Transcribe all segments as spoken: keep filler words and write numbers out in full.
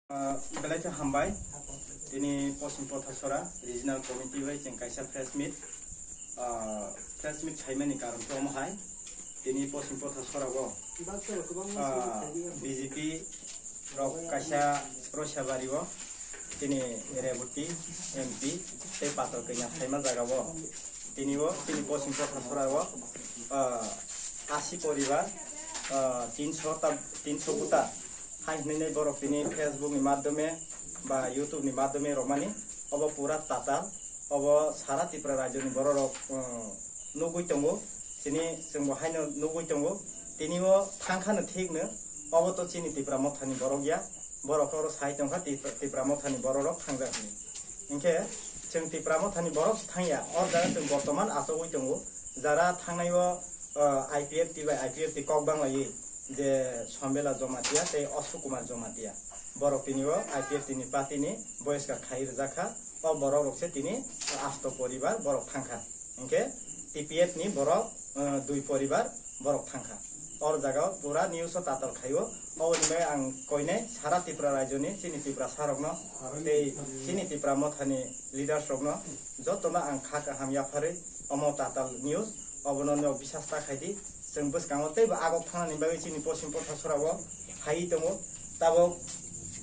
Ah, belai khe hambai. Tini Poschim Pothasora Regional Committee bai chwng kaisa press meet, ah, press meet khaimani karon khe omo hai. Tini Poschim Pothasora o, ah, B J P rok kaisa Roisabari o tini Reboti M P tei Patal Kanya phaima jaga o. Tini o, tini Poschim Pothasora o, ah, asi poribar, ah, tinso ta, tinso guta hai hinwi borok tini Facebook ni madhyome ba YouTube ni madhyome romani, obo pura tatal, obo sara Tripura rajyo ni borok rok, ah, nugwi tongo, chini chwngbo haino nugwi tongo, tini o thangkhano thikno, obo to chini Tipra mothani borok ya, borok oro sai tongkha Tipra, Tipra mothani borok rok thangjak hinwi. Hinkhe chwng Tipra mothani borok se thangya, o jaga chwng bortoman achogwi tongo. Jara thangnai o, ah, I P F T bai I P F T kok banglaiwi je Sombela Jomatia tei Ashok Kumar Jomatia, borok tini o I P F T ni party ni boyeskar khai rijak kha. O borok rok se tini asto poribar borok thangkha. Hinkhe T P F ni borok, ah, dui poribar borok thangkha. Or jaga o pura news o tatal khaio. Oboni bagwi ang koinai sara Tripura rajyo ni chini Tiprasa rokno tei chini Tipra mothani leaders rokno jotono ang kha kaham yapharwi omo tatal news obono nok bisas ta khaidi. Chwng bwskango teibo agok thanani bagwi chini Poschim Pothasora o phaiwi tongo. Tabok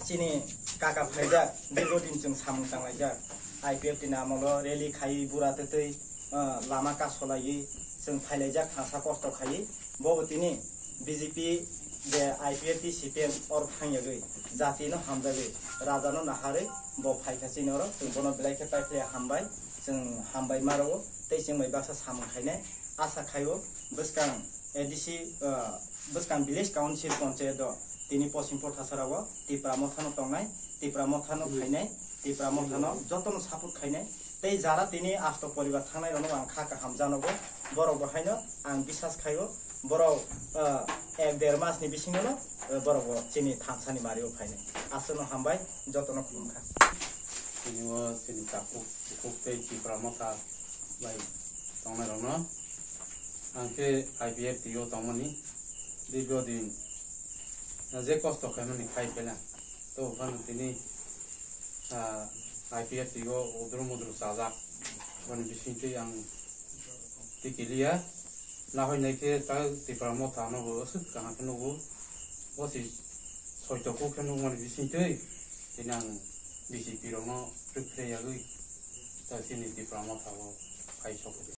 chini kaka phaijak, dirgo din chwng samung tanglaijak. I P F T ni amolo rally khaiwi bura twtwi, ah, lama kasolaiwi chwng phailaijak, thangsa kosto khaiwi. Bobo tini B J P je I P F T C P M oro thangyagwi jatino hamjagwi, rajano naharwi bo phaikha chini oro, chwng bono belai khe paikhe hambai, chwng hambai ma rwo tei chwng bai baksa samung khainai asa khaio. Bwskang A D C, ah, bwskang village council panchayat o tini Poschim Pothasora o Tipra mothano tongnai, Tipra mothano khainai, Tipra mothano jotono support khainai. Tei jara tini asto poribar thangnai rokno ang kha kaham janogo, borok bo haino ang bisas khaio, borok, ah, ek der mas ni bisingo no, eh, borok bo chini thansani mario phainai. Aswkno hambai, jotono khulumkha. Tini o chini takhuk, bukhuk tei Tipra motha bai tongnai rokno. Ang khe I P F T o tongmani dirgo din, ah, je kosto khaimani khai phela. To phano tini, ah, I P F T o udru mudru chajak. Boni bisingtwi ang tikiliya. Nahoi naikhe ta Tipra motha no bo aswk kaham khe nugo. Bo si soito kuk khe nukmani bisingtwi tini ang B J P rokno rwkhreyagwi ta chini Tipra motha o phai sok.